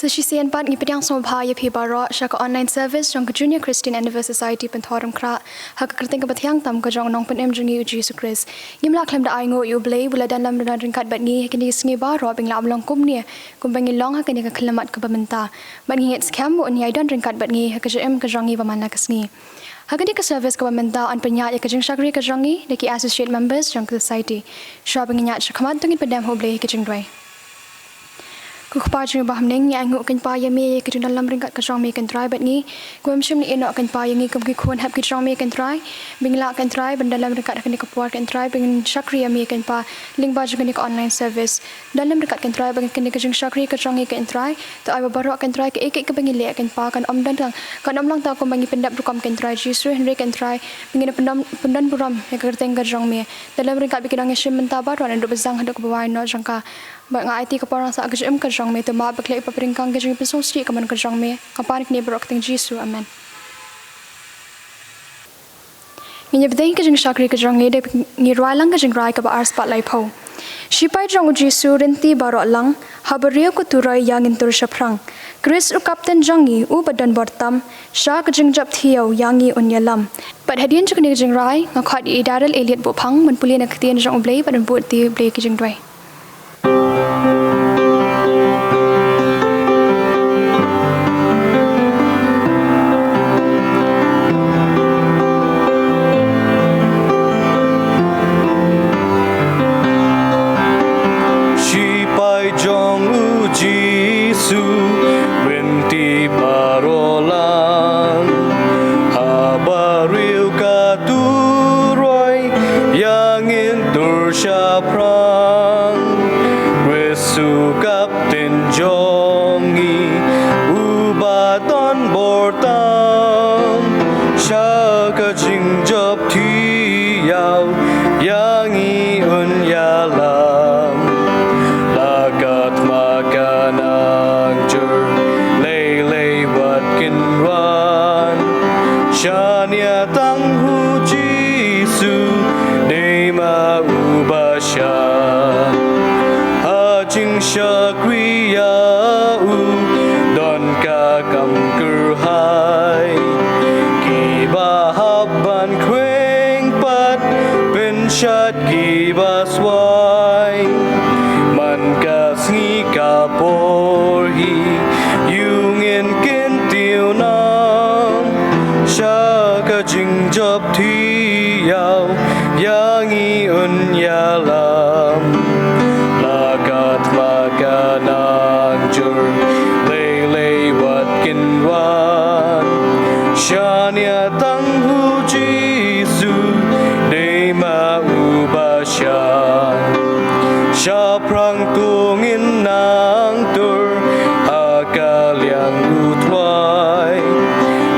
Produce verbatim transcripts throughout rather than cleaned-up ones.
Sa shisien pat ngi pdiang sngewbha ïa phi baroh sha ka online service jong ka Junior Christian Endeavour Society Pynthorumkhrah ha ka kyrteng kaba thiang tam ka jong u Nongpynim jong ngi u Jisu Khrist. Ngim lah khlem da ainguh ïa U Blei uba la don lem ryngkat bad ngi ha kine ki sngi baroh ba ngi la ym long kumne kumba ngi long ha kane ka khyllipmat kaba mynta. Bad ngi ngeit skhem ba un ïai don ryngkat bad ngi ha ka jingim ka jong ngi ba man la ka sngi. Ha kane ka service kaba mynta yn pynïaid ïa ka jingshakri ka jong ngi da ki associate members jong ka society. Shuwa ba ngin ïaid shakhmat to ngin pyndem ha U Blei ha ka jingduwai. Ko Kpa jong ngi ba ha bneng, ngi ainguh kein Pa ïa me ïa ka jingdon lem ryngkat ka jong me kein Trai bad ngi. Kumba ym shym la ïehnoh kein Pa ïa ngi kum ki khun hep ki jong me kein Trai. Ba ngin lah kein Trai ban don lem ryngkat ha kane ka por kein Trai ba ngin shakri ïa me kein Pa lyngba jong kane ka online service. Don lem ryngkat kein Trai ba kane ka jingshakri ka jong ngi kein Trai. To ai ba baroh kein Trai kaei kaei kaba ngi leh kein Pa kan ym don tang, kan ym long tang kumba ngi pyndep rukom kein Trai Jisu, hynrei kein Trai ba ngin pyndon, pyndon burom ïa ka kyrteng ka jong me. Don lem ryngkat ba ki nongïashim bynta baroh naduh ba zang haduh kaba wai noh jong ka. Bad nga aiti ka por nang sah ka jingim ka jong me, to map bad khleh ïa ka pyrshang ka jingpynsngewsih ka mon ka jong me. Nga pan kine baroh ha ka kyrteng Jisu. Amen. Ngin ïa bteng ka jingshakri ka jong ngi da ngi rwai lang ka jingrai kaba ar spah laiphew. Shipai jong u Jisu, rynti baroh lang, haba riew ka turoi ïa ngin tur shaphrang. Khrist u Kapten jong ngi uba don bor tam, sha ka jingjop thiaw ïa ngi un ïalam. Bad hadien jong kane ka jingrai nga khot ïa i Daryl Elliot Buhphang ban pule na ka ktien jong U Blei bad ban buh ïa U Blei ka jingduwai. Shipai jong u Jisu, rynti baroh lang, haba riew ka turoi ïa ngin tur shaphrang. Khrist u Kapten jong ngi uba don bor tam, sha ka jingjop thiaw ïa ngi un ïalam. La ka thma ka nang jur, lei lei wat kin wan, shaniah tang ha u Jisu, dei ma u ba shah. Ha jingshakri ïa u don ka kam kyrhai. Kiba hap ban khweng pat pynshait kiba swai. Man ka sngi ka por hi, ïa u ngin kyntiew noh, sha ka jingjop thiaw ïa ngi un ïalam. La ka thma ka nang jur, lei lei wat kin wan, shaniah tang ha u Jisu, dei ma u ba shah. Shaphrang to ngin nang tur ha ka liang u thwai,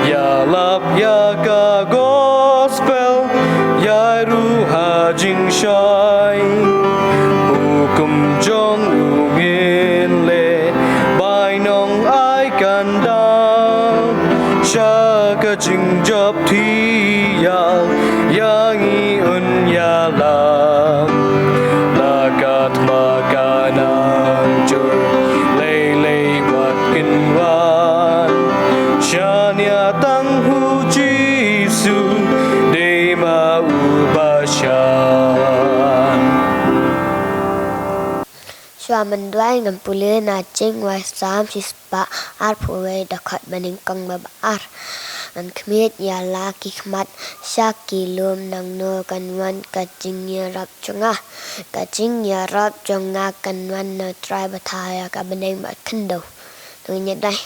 ïalap ïa ka gospel, ïai ruh ha jingshai. Hukum jong u ngin leh, bainong ai kan dang, sha ka jingjop thiaw ïa ngi un ïalam. La ka thma ka nang jur, lei lei wat kin wan, shaniah tang ha u Jisu, dei ma u ba shah. Shuwa ban duwai ngan pule na Jingwai Salm shispah arphew wei, dkhot banyngkong bad ba ar. Ngan khmih ïa la ki khmat sha ki lum, nangno kan wan ka jingïarap jong nga. Ka jingïarap jong nga kan wan na u Trai ba thaw ïa ka bneng bad khyndew. To ngin ïa duwai.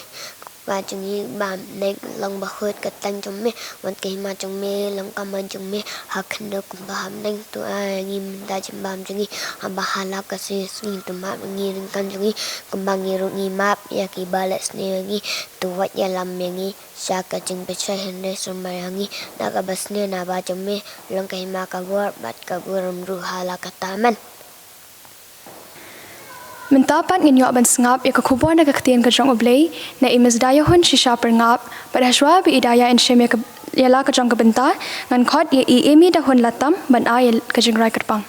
Kpa jong ngi ba ha bneng, long ba khuid ka kyrteng jong me, wan ka hima jong me, long ka mon jong me ha khyndew kumba ha bneng. To ai ïa ngi mynta jingbam jong ngi, haba ha la ka sngi, to map ïa ngi ryngkat jong ngi, kumba ngi ruh ngi map ïa kiba leh sniew ïa ngi. To wat ïalam ïa ngi sha ka jingpynshoi, hynrei sumar ïa ngi na kaba sniew naba jong me, long ka hima, ka bor bad ka burom ruh ha la katta. Amen. Mynta pat ngin ïoh ban sngap ïa ka khubor na ka ktien ka jong U Blei na i Miss Dayahun Shisha Pyrngap, bad hashwa ba i Daya yn shim ïa ka, ïa la ka jong ka bynta, ngan khot ïa i Amy Dahun Latam ban ai ïa ka jingrai kyrpang.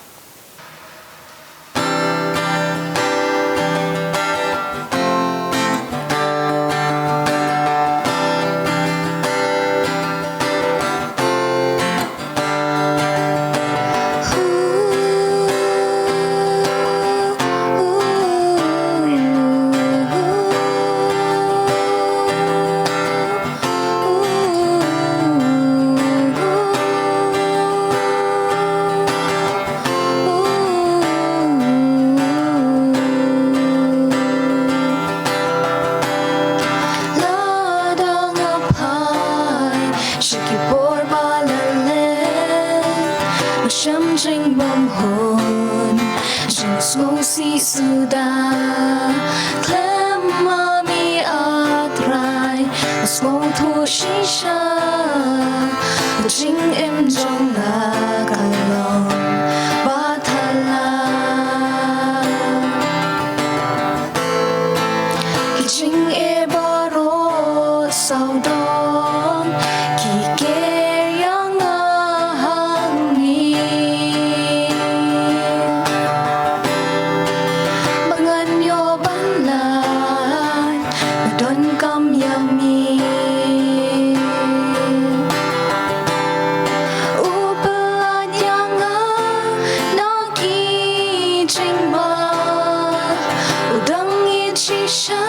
jingbymhun, jingsngewsih suda. Khlem ma me A Trai, sngewthuh shisha, ka jingim jong nga ka long bathala. Ki jingeh baroh sawdong ki ker ïa nga hangne. Ba ngan ïoh ban lait, nga donkam ïa me. U pyllait ïa nga na ki jingma, u dang ïeit shisha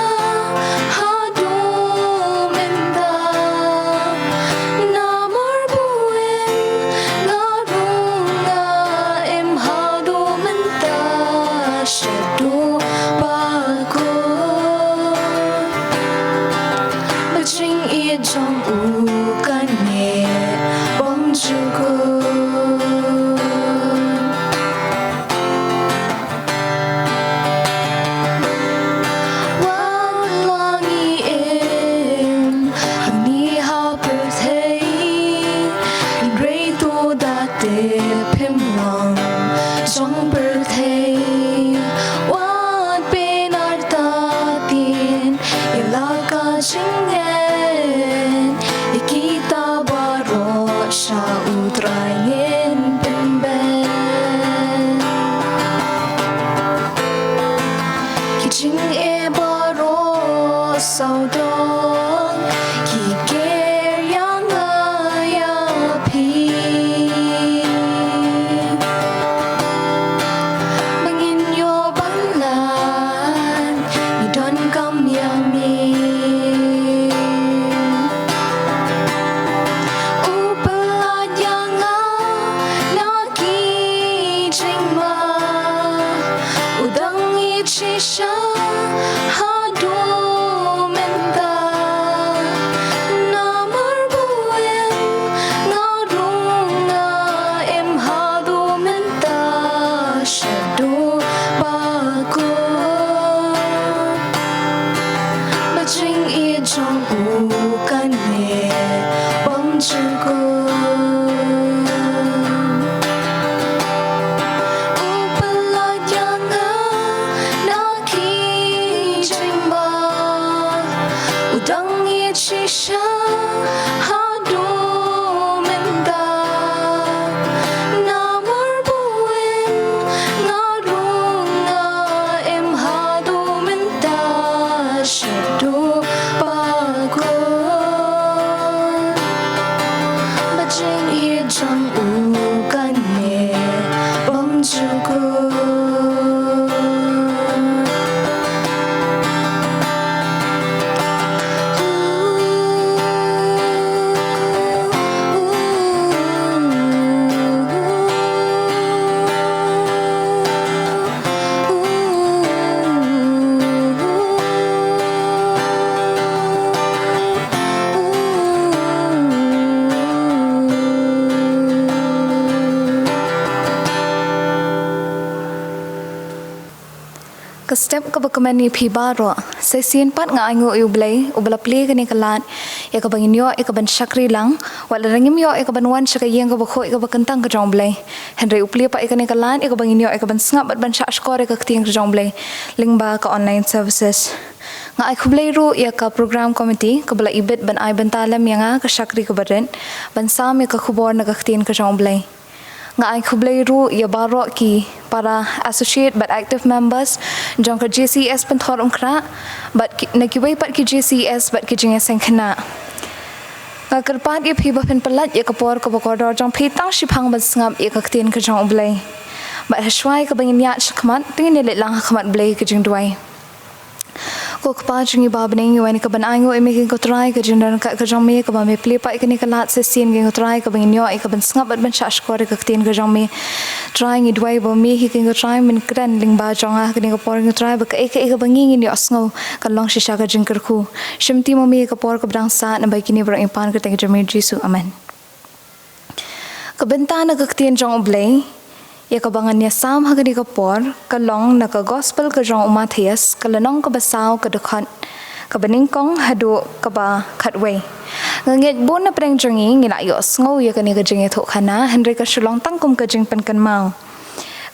haduh mynta. Namar buin nga rung nga im haduh mynta shaduh ba kut. Ba jingïeit jong u kan neh bymjukut. Wat la ngi im hangne ha pyrthei, hynrei to da tip phim long jong pyrthei. Wat pynartatien ïa la ka jingngeit, ïa kita baroh sha U Trai ngin pynbeit. Ki jingeh baroh sawdong ki ker ïa nga ïa phi. Ba ngin ïoh ban lait, ngi donkam ïa me. U pyllait ïa nga na ki jingma, u dang ïeit shisha haduh mynta. Namar buin nga rung nga im haduh mynta shaduh ba kut. Ba jingïeit jong u kan neh bymjukut. U pyllait ïa nga na ki jingma, u dang ïeit shisha haduh mynta. Namar buin nga rung nga im haduh mynta shaduh ba kut. Ba jingïeit jong u kan neh bymjukut. Ka step kaba kmen ïa phi baroh. Sa shisien pat nga ainguh ïa U Blei uba la plie kane ka lad ïa kaba ngin ïoh ïa kaban shakri lang. Wat la ngim ïoh ïa kaban wan sha ka ïing kaba khuid kaba kyntang ka jong U Blei, hynrei u plie pat ïa kane ka lad ïa kaba ngin ïoh ïa kaban sngap bad ban shahshkor ïa ka ktien ka jong U Blei lyngba ka online services. Nga ai khublei ruh ïa ka program committee kaba la ibit ban ai bynta lem ïa nga ka shakri kaba rit ban sam ïa ka khubor na ka ktien ka jong U Blei. Nga ai khublei ruh ïa baroh ki para associate bad active members jong ka J C S Pynthorumkhrah bad ki, na kiwei pat ki J C S bad ki jingïaseng khynnah. Nga kyrpad ïa phi ba phin pyllait ïa ka por kaba kordor jong phi tang shiphang ban sngap ïa ka ktien ka jong U Blei. Bad ha shuwa ïa kaba ngin ïaid shakhmat, to ngin ïaleit lang ha khmat U Blei ka jingduwai. Ko Kpa jong ngi ba ha bneng, ngi wan ïa kaban ainguh ïa me ko Trai, ka jingdon ka jong me kaba me plie pat ïa kane ka lad sa shisien ko Trai, kaba ngin ïoh ïa kaban sngap bad ban shahshkor ïa ka ktien ka jong me. Trai, ngi duwai ba me hi ko Trai men kren lyngba jong nga ha kane ka por ko Trai, ba kaei kaei kaba ngi ngin ïohsngew kan long shisha ka jingkyrkhu. Shimti ma me ïa ka por kaba dang sah, naba kine baroh ngi pan ha ka kyrteng ka jong me Jisu. Amen. Ka bynta na ka ktien jong U Blei. Ïa kaba ngan ïa sam ha kane ka por ka long na ka Gospel ka jong u Mathaios, ka lynnong kaba saw, ka dkhot kaba nyngkong haduh kaba khatwei. Nga ngeit bun na pdeng jong ngi ngi la ïohsngew ïa kane ka jingïathuhkhana, hynrei ka shu long tang kum ka jingpynkynmaw.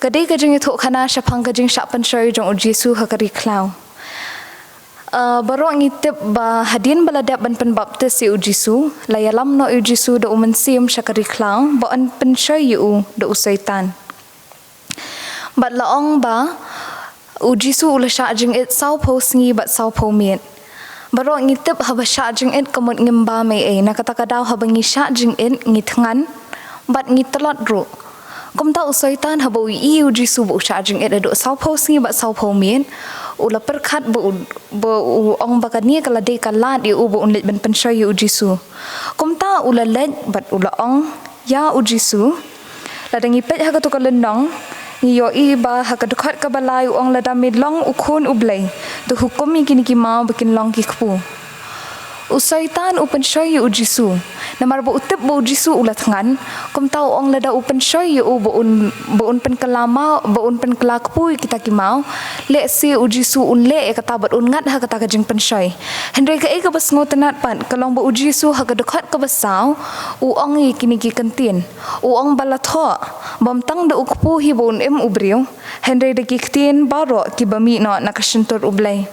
Ka dei ka jingïathuhkhana shaphang ka jingshah pynshoi jong u Jisu ha ka ri khlaw. Uh, baroh ngi tip ba hadien ba la dep ban pynbaptis ïa u Jisu, la ïalam noh ïa u Jisu da u Mynsiem sha ka ri khlaw ba un pynshoi ïa u da u Soitan. Bad la ong ba u Jisu u la shah jingit sawphew sngi bad sawphew miet. Baroh ngi tip haba shah jingit ka mut ngim bam ei ei, na kata ka daw haba ngi shah jingit ngi thngan bad ngi tlot ruh. Kumta u Soitan haba u ïohi ïa u Jisu ba u shah jingit haduh sawphew sngi bad sawphew miet, u la pyrkhat ba u, ba u ong ba kane ka la dei ka lad ïa u ba un leit ban pynshoi ïa u Jisu. Kumta u la leit bad u la ong ïa u Jisu. Lada ngi peit ha katu ka lynnong, ngi ïohi ba ha ka dkhot kaba lai u ong, lada me long u Khun u Blei, to hukum ïa kine ki maw ba kin long ki kpu. U Soitan u pynshoi ïa u Jisu. Namar ba u tip ba u Jisu u la thngan, kumta u ong lada u pynshoi ïa u ba un, ba un pynkylla maw, ba un pynkylla kpu ïa kita ki maw, lehse u Jisu un leh ïa kata bad un ngat ha kata ka jingpynshoi. Hynrei kaei kaba sngewtynnat pat ka long ba u Jisu ha ka dkhot kaba saw u ong ïa kine ki kyntien. U ong ba la thoh, bym tang da u kpu hi ba un im u briew, hynrei da ki ktien baroh kiba mih noh na ka shyntur u Blei.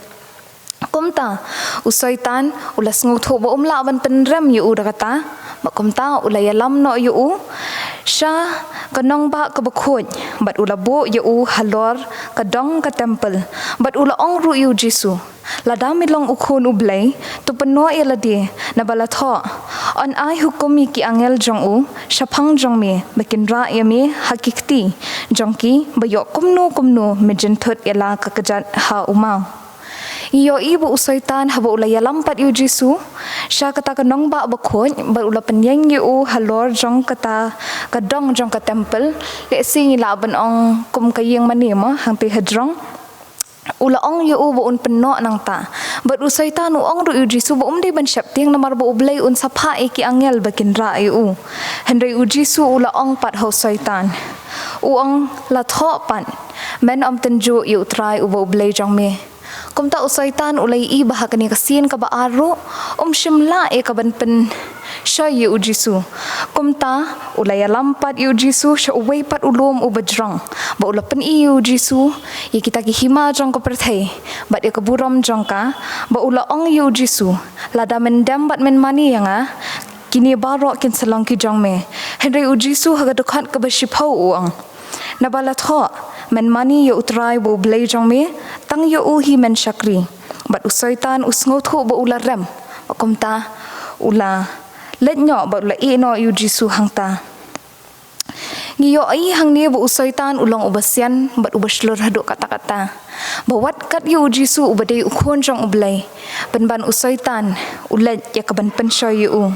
Kumta u Soitan u la sngewthuh ba um lah ban pynrem ïa u da kata, bad kumta u la ïalam noh ïa u sha ka nongbah kaba khuid, bad u la buh ïa u halor ka dong ka templ, bad u la ong ruh ïa u Jisu, lada me long u Khun u Blei, to pynnoh ïa lade, naba la thoh, yn ai hukum ïa ki angel jong u shaphang jong me ba kin rah ïa me ha ki kti jong ki, ba ïoh kumno kumno me jynthut ïa la ka kjat ha u maw. Ngi ïohi ba u Soitan haba u la ïalam pat ïa u Jisu sha kata ka nongbah ba khuid, bad u la pynïeng ïa u halor jong kata ka dong jong ka templ, lehse ngi lah ban ong kum ka ïing mane mo, hangtei hajrong. U la ong ïa u ba un pynnoh nangta. Bad u Soitan u ong ruh ïa u Jisu ba um dei ban sheptieng namar ba u Blei un sa phah ïa ki angel ba kin rah ïa u. Hynrei u Jisu u la ong pat ha u Soitan, u ong, la thoh pat, men ym tynjuh ïa U Trai uba U Blei jong me. Kumta u Soitan u la ïohi ba ha kane ka sien kaba ar ruh um shym lah ïa kaban pynshoi ïa u Jisu. Kumta u la ïalam pat ïa u Jisu sha uwei pat u lum uba jrong, bad u la pyni ïa u Jisu ïa kita ki hima jong ka pyrthei bad ïa ka burom jong ka, bad u la ong ïa u Jisu, lada men dem bad men mane ïa nga, kine baroh kin sa long ki jong me. Hynrei u Jisu ha ka dkhot kaba shiphew u ong, naba la thoh, men mane ïa U Trai uba U Blei jong me, tang ïa u hi men shakri. Bad u Soitan u sngewthuh ba u la rem, bad kumta u la leit noh bad u la ïeh noh ïa u Jisu hangta. Ngi ïohi hangne ba u Soitan u long uba sian bad uba shlur haduh katta katta, ba wat kat ïa u Jisu uba dei u Khun jong U Blei, pynban u Soitan u leit ïa kaban pynshoi ïa u.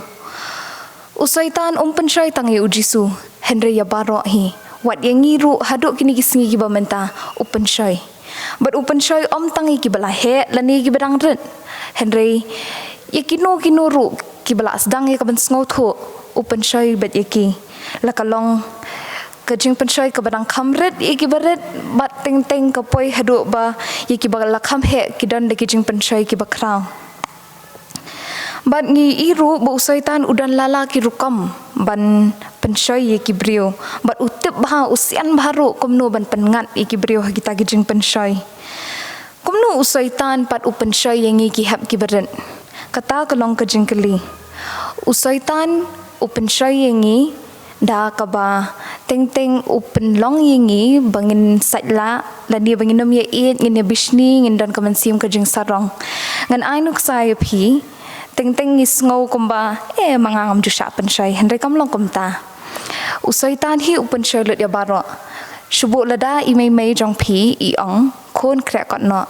U Soitan um pynshoi tang ïa u Jisu, hynrei ïa baroh hi, wat ïa ngi ruh haduh kine ki sngi kiba mynta u pynshoi. Bad u pynshoi ym tang ïa kiba la heh lane kiba dang rit, hynrei ïa kino kino ruh kiba la sdang ïa kaban sngewthuh, u pynshoi bad ïa ki. La ka long ka jingpynshoi kaba dang kham rit ïa kiba rit, bad teng teng ka poi haduh ba ïa kiba la kham heh ki don da ki jingpynshoi kiba khraw. Bad ngi ïohi ruh ba u Soitan u don la la ki rukom ban pynshoi ïa ki briew, bad u tip bha, u sian bha ruh kumno ban pynngat ïa ki briew ha kita ki jingpynshoi. Kumno u Soitan pat u pynshoi ïa ngi ki hep kiba rit? Kata ka long ka jingkylli. U Soitan u pynshoi ïa ngi da kaba teng teng u pynlong ïa ngi ba ngin sait lah, lane ba ngin ym ïaieit, ngin ïabishni, ngin don ka mynsiem ka jingsarong. Ngan ai nuksa ïa phi, teng teng ngi sngew kumba, eh, ma nga ngam ju shah pynshoi, hynrei kam long kumta. U Soitan hi u pynshoi lut ïa baroh. Shu buh lada i mei mei jong phi i ong, khun, khreh kot noh.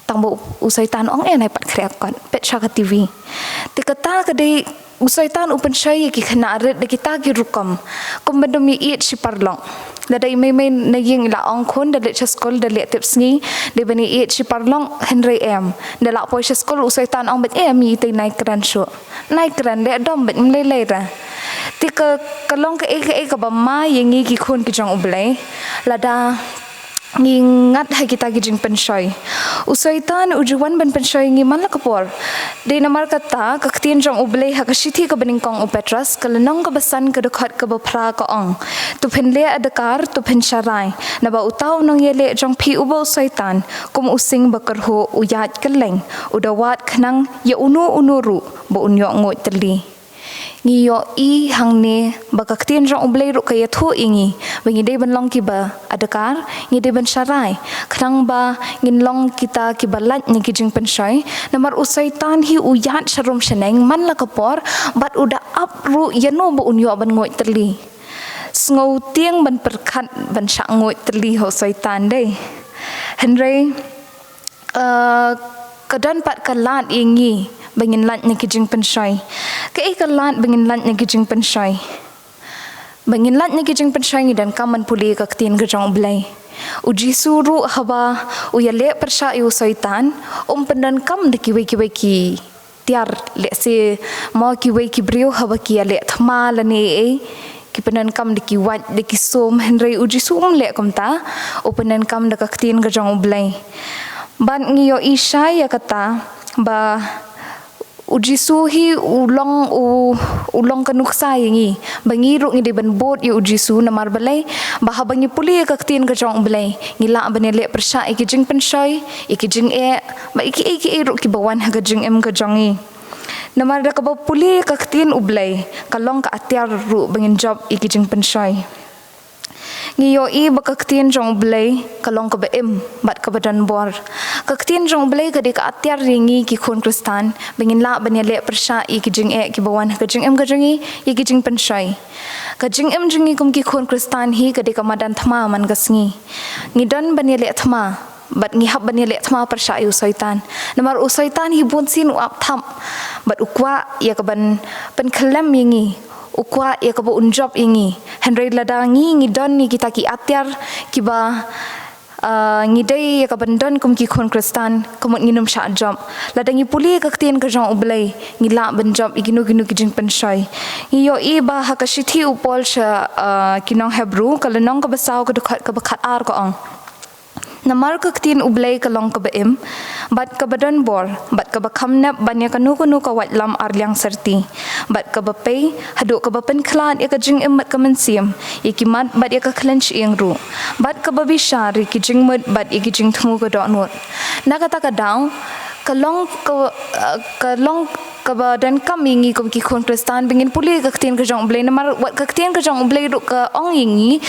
Tang ba u, u Soitan u ong, eh, nai pat khreh kot, peit sha ka T V. Te kata ka dei, u Soitan u pynshoi ïa ki khynnah rit da kita ki rukom, kumba ym ïaieit shi paralok. Lada i mei mei na ïing i la ong, khun, da leit sha skul, da leit tip sngi, dei ban ïaieit shi paralok, hynrei em. Da lah poi sha skul u Soitan u ong beit, eh, mei, itei nai kren shuh. Nai kren, leh dom beit, ym lei lei re. Te ka, ka long kaei kaei kaba ma ïa ngi ki khun ki jong U Blei, lada ngi ngat ha kita ki jingpynshoi. U Soitan u ju wan ban pynshoi ïa ngi man la ka por. Dei namar kata ka ktien jong U Blei ha ka shithi kaba nyngkong u Petros, ka lynnong kaba san, ka dkhot kaba phra ka ong: To phin leh adkar, to phin sharai, naba uta u nongïaleh jong phi uba u Soitan, kum u sing ba kyrhuh u ïaid kylleng, u da wad khnang ïa uno uno ruh ba un ïoh nguid tylli. Ngi ïohi hangne ba ka ktien jong U Blei ruh ka ïathuh ïa ngi ba ngi dei ban long kiba adkar, ngi dei ban sharai, khnang ba ngin long kita kiba lait na ki jingpynshoi. Namar u Soitan hi u ïaid sharum shaneng man la ka por, bad u da ap ruh ïano ba un ïoh ban nguid tylli. Sngewtieng ban pyrkhat ban shah nguid tylli ha u Soitan, dei. Hynrei, eh, ka don pat ka lad ïa ngi ba ngin lait na ki jingpynshoi. Kaei ka lad ba ngin lait na ki jingpynshoi? Ba ngin lait na ki jingpynshoi, ngi donkam ban pule ka ktien ka jong U Blei. U Jisu ruh haba u ïaleh pyrshah ïa u Soitan, um pyndonkam da kiwei kiwei ki tiar. Lehse mo kiwei ki briew haba ki ïaleh thma lane ei ei, ki pyndonkam da ki wait, da ki sum, hynrei u Jisu um leh kumta, u pyndonkam da ka ktien ka jong U Blei. Bad ngi ïohi shai ïa kata ba u Jisu hi u long, u, u long ka nuksa ïa ngi ba ngi ruh ngi dei ban bud ïa u Jisu. Namar balei? Ba haba ngi pule ïa ka ktien ka jong U Blei, ngi lah ban ïaleh pyrshah ïa ki jingpynshoi, ïa ki jingeh, bad ïa kiei kiei ruh kiba wan ha ka jingim ka jong ngi. Namar da kaba pule ïa ka ktien U Blei, ka long ka atiar ruh ba ngin jop ïa ki jingpynshoi. Ngi ïohi ba ka ktien jong U Blei ka long kaba im bad kaba don bor. Ka ktien jong U Blei ka dei ka atiar ïa ngi ki khun Khristan ba ngin lah ban ïaleh pyrshah ïa ki jingeh kiba wan ha ka jingim ka jong ngi, ïa ki jingpynshoi. Ka jingim jong ngi kum ki khun Khristan hi ka dei ka madan thma man ka sngi. Ngi don ban ïaleh thma, bad ngi hap ban ïaleh thma pyrshah ïa u Soitan. Namar u Soitan hi bunsien u ap thap bad u kwah ïa kaban pynkhyllem ïa ngi, u kwah ïa kaba un jop ïa ngi. Hynrei lada ngi, ngi don ïa kita ki atiar kiba, ah, ngi dei ïa kaban don kum ki khun Khristan, ka mut ngin ym shah jop. Lada ngi pule ïa ka ktien ka jong U Blei, ngi lah ban jop ïa kino kino ki jingpynshoi. Ngi ïohi ba ha ka shithi u Paul sha, ah, ki nong Hebru, ka lynnong kaba saw, ka dkhot kaba khatar ka ong: Namar ka ktien U Blei ka long kaba im bad kaba don bor bad kaba kham nep ban ïa kano kano ka waitlam ar liang syrti, bad kaba pei haduh kaba pynkhlad ïa ka jingim bad ka mynsiem, ïa ki mat bad ïa ka khlem shyieng ruh, bad kaba bishar ïa ki jingmut bad ïa ki jingthmu ka dohnud. Na kata ka daw, ka long ka, eh, ka long kaba donkam ïa ngi kum ki khun Khristan ba ngin pule ïa ka ktien ka jong U Blei. Namar wat ka ktien ka jong U Blei ruh ka ong ïa ngi,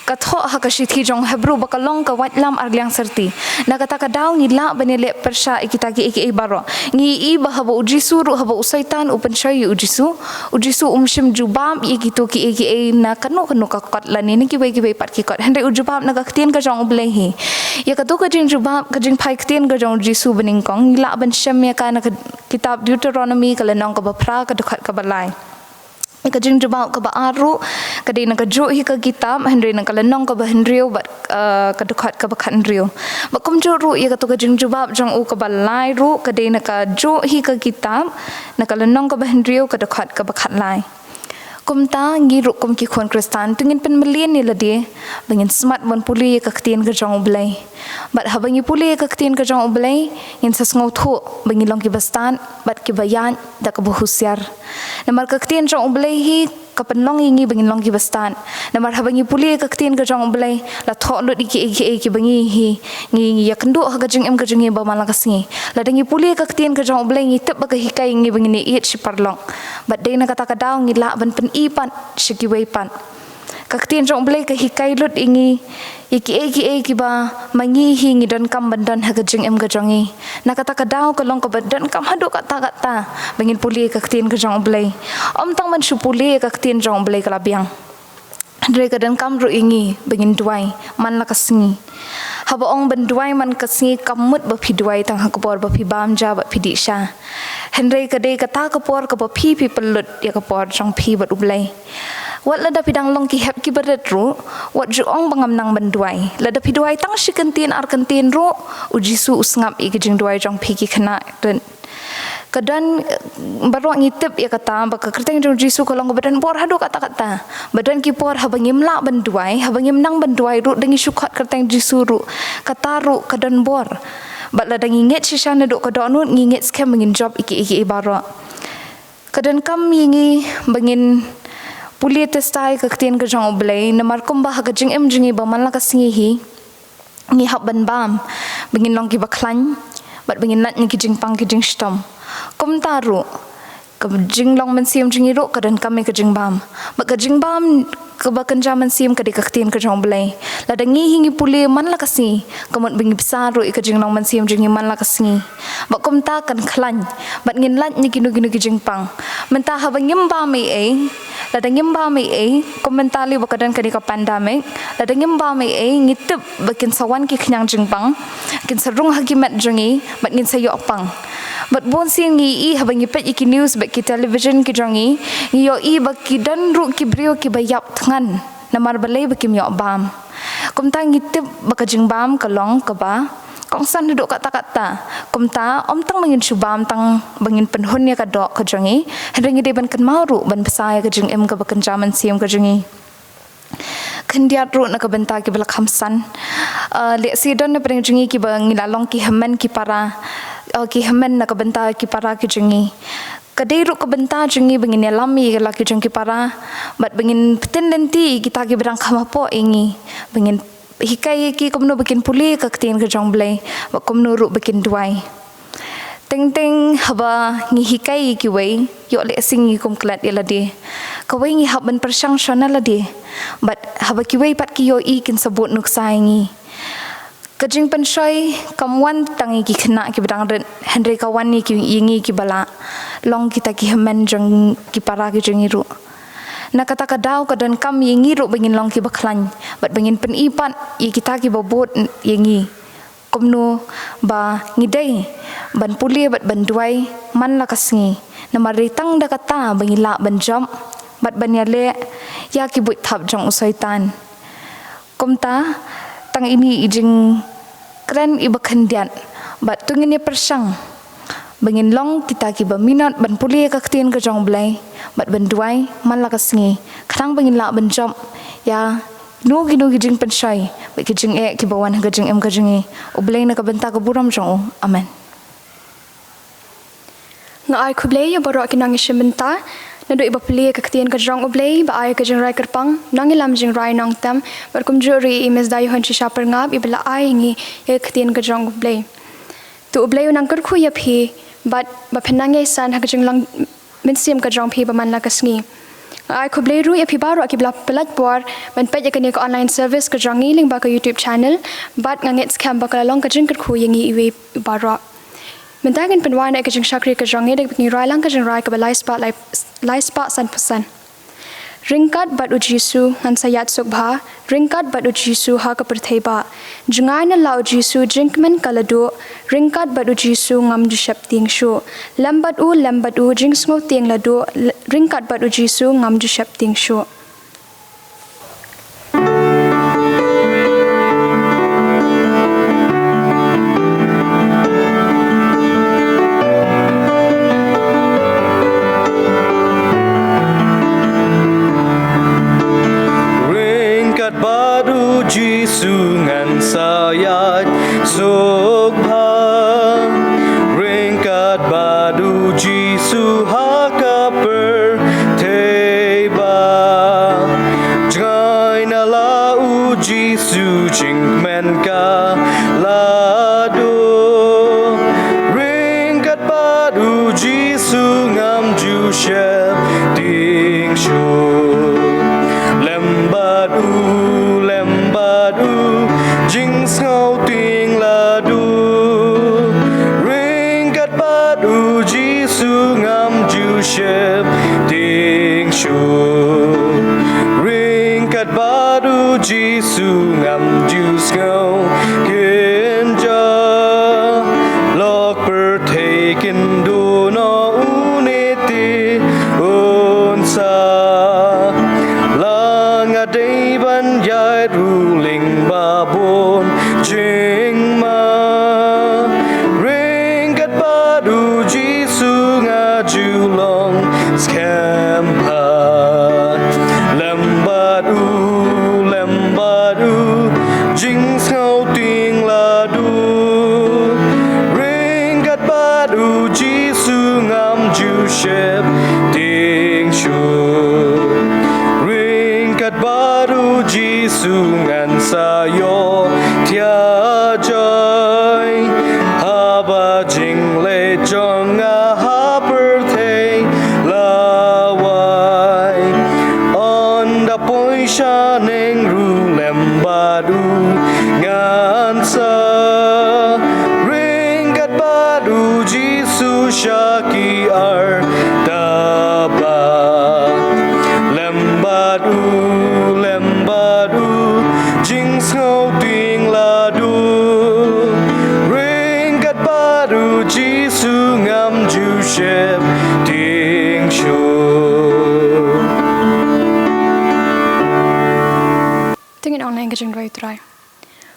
ka thoh ha ka shithi jong Hebru ba ka long ka waitlam ar liang syrti. Na kata ka daw ngi lah ban ïaleh pyrshah ïa kita kiei kiei baroh. Ngi ïohi ba haba u Jisu ruh, haba u Soitan u pynshoi ïa u Jisu, u Jisu um shym jubab ïa kito kiei kiei na kano kano ka kot lane na kiwei kiwei pat ki kot. Hynrei u jubab na ka ktien ka jong U Blei hi. Ïa kato ka jingjubab, ka jingphai ktien ka jong u Jisu banyngkong, ngi lah ban shem ïa ka na ka kitab Deuteronomy, ka lynnong kaba phra, ka dkhot kaba lai. Ïa ka jingjubab kaba ar ruh ka dei na kajuh hi ka kitab, hynrei na ka lynnong kaba hynriew bad, eh, ka dkhot kaba khathynriew. Bad kumjuh ruh ïa kato ka jingjubab jong u kaba lai ruh ka dei na kajuh hi ka kitab, na ka lynnong kaba hynriew, ka dkhot kaba khatlai. Kumta ngi ruh kum ki khun Khristan, to ngin pynmlien ïa lade ba ngin smat ban pule ïa ka ktien ka jong U Blei. Bad haba ngi pule ïa ka ktien ka jong U Blei, ngin sa sngewthuh ba ngi long kiba stad bad kiba ïaid da kaba husiar. Namar ka ktien jong U Blei hi ka pynlong ïa ngi ba ngin long kiba stad. Namar haba ngi pule ïa ka ktien ka jong U Blei, la thoh lut ïa kiei kiei kiba ngi hi, ngi, ngi ïakynduh ha ka jingim ka jong ngi ba man la ka sngi. Lada ngi pule ïa ka ktien ka jong U Blei, ngi tip ba ka hikai ïa ngi ba ngin ïaieit shi paralok. Bad dei na kata ka daw ngi lah ban pyni pat sha kiwei pat. Ka ktien jong U Blei ka hikai lut ïa ngi ïa kiei kiei kiba ma ngi hi ngi donkam ban don ha ka jingim ka jong ngi. Na kata ka daw ka long kaba donkam haduh katta katta ba ngin pule ïa ka ktien ka jong U Blei. Ym tang ban shu pule ïa ka ktien jong U Blei ka la biang, hynrei ka donkam ruh ïa ngi ba ngin duwai man la ka sngi. Haba ong ban duwai man ka sngi, kam mut ba phi duwai tang ha ka por ba phi bam ja bad phi dih sha. Hynrei ka dei kata ka por kaba phi, phi pynlut ïa ka por jong phi bad U Blei. Wat lada phi dang long ki hep kiba rit ruh, wat ju ong ba ngam nang ban duwai. Lada phi duwai tang shi kyntien ar kyntien ruh, u Jisu u sngap ïa ki jingduwai jong phi ki khynnah rit. Ka don, eh, baroh ngi tip ïa kata ba ka kyrteng jong Jisu ka long kaba don bor haduh katta katta. Ba don ki por haba ngim lah ban duwai, haba ngim nang ban duwai ruh, da ngi shu khot kyrteng Jisu ruh, kata ruh ka don bor. Bad lada ngi ngeit shisha naduh ka dohnud, ngi ngeit skhem ba ngin jop ïa kiei kiei baroh. Ka donkam ïa ngi ba ngin pule test ïa ka ktien ka jong U Blei, namar kumba ha ka jingim jong ngi ba man la ka sngi hi, ngi hap ban bam ba ngin long kiba khlaiñ bad ba ngin lait na ki jingpang ki jingshitom. Kumta ruh, ka jinglong mynsiem jong ngi ruh ka donkam ïa ka jingbam. Bad ka jingbam kaba kynja mynsiem ka dei ka ktien ka jong U Blei. Lada ngi hi ngi pule man la ka sngi, ka mut ba ngi bsa ruh ïa ka jinglong mynsiem jong ngi man la ka sngi. Bad kumta kan khlaiñ bad ngin lait na kino kino ki jingpang. Mynta haba ngim bam ei ei, lada ngim bam ei ei, kum mynta lei ba ka don kane ka pandemic, lada ngim bam ei ei, ngi tip ba kin sa wan ki khñiang jingpang, kin sa rung ha ki met jong ngi, bad ngin sa ïoh pang. Bad bun sien ngi ïohi haba ngi peit ïa ki news bad ki television ki jong ngi, ngi ïohi ba ki don ruh ki briew kiba ïap thngan namar balei ba kim ïoh bam. Kumta ngi tip ba ka jingbam ka long kaba kongsan haduh katta katta. Kumta ym tang ba ngin shu bam tang ba ngin pynhun ïa ka doh ka jong ngi, hynrei ngi dei ban kynmaw ruh ban bsa ïa ka jingim kaba kynja mynsiem ka jong ngi. Khyndiat ruh na ka bynta kiba la kham san. Ah, lehse don na pdeng jong ngi kiba ngi la long ki hynmen ki para, ah, ki hynmen na ka bynta ki para ki jong ngi. Ka dei ruh ka bynta jong ngi ba ngin ïalam ïa la ki jong ki para bad ba ngin pynlynti ïa kita kiba dang kham hapoh ïa ngi, ba ngin hikai ïa ki kumno ba kin pule ka ktien ka jong U Blei bad kumno ruh ba kin duwai. Teng teng haba ngi hikai ïa kiwei, ïoh lehse ngi kum klet ïa lade. Kawei ngi hap ban pyrshang shwa na lade. Bad haba kiwei pat ki ïohi kin sa bud nuksa ïa ngi. Ka jingpynshoi kam wan tang ïa ki khynnah kiba dang rit, hynrei ka wan ïa ki, ïa ngi kiba la long kita ki hynmen jong ki para ki jong ngi ruh. Na kata ka daw ka donkam ïa ngi ruh ba ngin long kiba khlaiñ bad ba ngin pyni pat ïa kita kiba bud ïa ngi kumno ba ngi dei ban pule bad ban duwai man la ka sngi. Namar dei tang da kata ba ngi lah ban jop bad ban ïaleh ïa ki buit thap jong u Soitan. Kumta, tang ine i jingkren iba khyndiat bad to ngin ïa pyrshang ba ngin long kita kiba minot ban pule ka ktien ka jong U Blei bad ban duwai man la ka sngi, khnang ba ngin lah ban jop ïa kino kino ki jingpynshoi bad ki jingeh kiba wan ha ka jingim ka jong ngi. U Blei na ka bynta ka burom jong u. Amen. Nga ai khublei ïa baroh ki nongïashim bynta naduh iba pule ka ktien ka jong U Blei, ba ai ka jingrai kyrpang, nongïalam jingrai nongtem, bad kumjuh ruh ïa i Miss Dayuhun Shisha Pyrngap iba la ai ïa ngi ïa ka ktien ka jong U Blei. To U Blei un nang kyrkhu ïa phi bad ba phin nang ïaisah ha ka jinglong mynsiem ka jong phi ba man la ka sngi. Nga ai khublei ruh ïa phi baroh kiba la pynlait por ban peit ïa kane ka online service ka jong ngi lyngba ka YouTube channel, bad nga ngeit skhem ba ka la long ka jingkyrkhu ïa ngi iwei baroh. Mynta ngin pynwai noh ïa ka jingshakri ka jong ngi da kaba ngin rai lang ka jingrai kaba lai spah, lai, lai spah sanphew san. Ryngkat bad U Jisu ngan sa ïaid suk bha, ryngkat bad U Jisu ha ka pyrthei bah. Jngai na la U Jisu jingkmen ka la duh, ryngkat bad U Jisu ngam ju sheptieng shuh. Lem bad u, lem bad u jingsngewtieng la duh, l-, ryngkat bad U Jisu ngam ju sheptieng shuh. Ryngkat bad U Jisu ngan sa ïaid suk bha. Ryngkat bad U Jisu ha ka pyrthei bah. Jngai na la U Jisu jingkmen ka la duh. Ryngkat bad U Jisu ngam ju sheptieng shuh. Lem bad u, lem bad u jingsngewtieng la duh. Ryngkat bad U Jisu ngam ju sheptieng shuh. Ryngkat bad U Jisu ngam ju sngew kynja. Lok pyrthei kin duh noh, une te un sah. La nga dei ban ïaid ruh lyngba bun jingma. Ryngkat bad U Jisu Skhem bha, lem bad u, lem bad u, jingsngewtieng la duh. Ryngkat bad u Jisu ngam ju sheptieng shuh. Ryngkat bad u Jisu ngan sa ïoh thiah jai. Haba jingleh jong nga ha pyrthei la wai, ynda poi shaneng ruh lem bad u ngan sa. Ryngkat bad u Jisu sha ki artaba. Lem bad u, lem bad u, jingsngewtieng la duh. Ryngkat bad u Jisu ngam ju sheptieng shuh. To ngin ong lang ka jingduwai U Trai.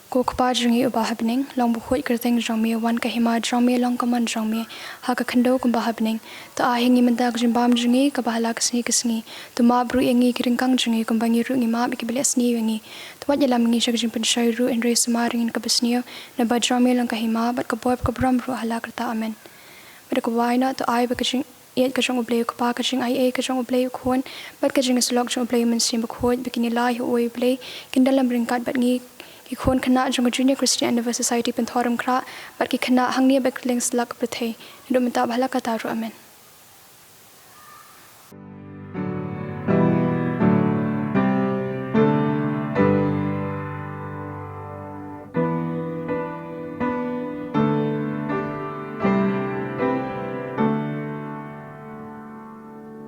Ko Kpa jong ngi uba ha bneng, long bakhuid kyrteng jong me, wan ka hima jong me, long ka mon jong me ha ka khyndew kumba ha bneng. To ai ha ngi mynta ka jingbam jong ngi kaba ha la ka sngi ka sngi. To map ruh ïa ngi ki ryngkang jong ngi kumba ngi ruh ngi map ïa kiba leh sniew ïa ngi. To wat ïalam ngi sha ka jingpynshoi ruh, hynrei sumar ïa ngi na kaba sniew, naba jong me long ka hima bad ka bor bad ka burom ruh ha la karta. Amen. Bad da kawei noh, to ai ba ka jingïeit ka jong U Blei U Kpa, ka jingaiei ka jong U Blei U Khun, bad ka jingïasyllok jong U Blei U Mynsiem Bakhuid, ba kine lai ha uwei U Blei kin don lem ryngkat bad ngi, ki khun khynnah jong ka Junior Christian Endeavour Society Pynthorumkhrah, bad ki khynnah hangne bad kylleng satlak ka pyrthei, naduh mynta bad ha la karta ruh. Amen.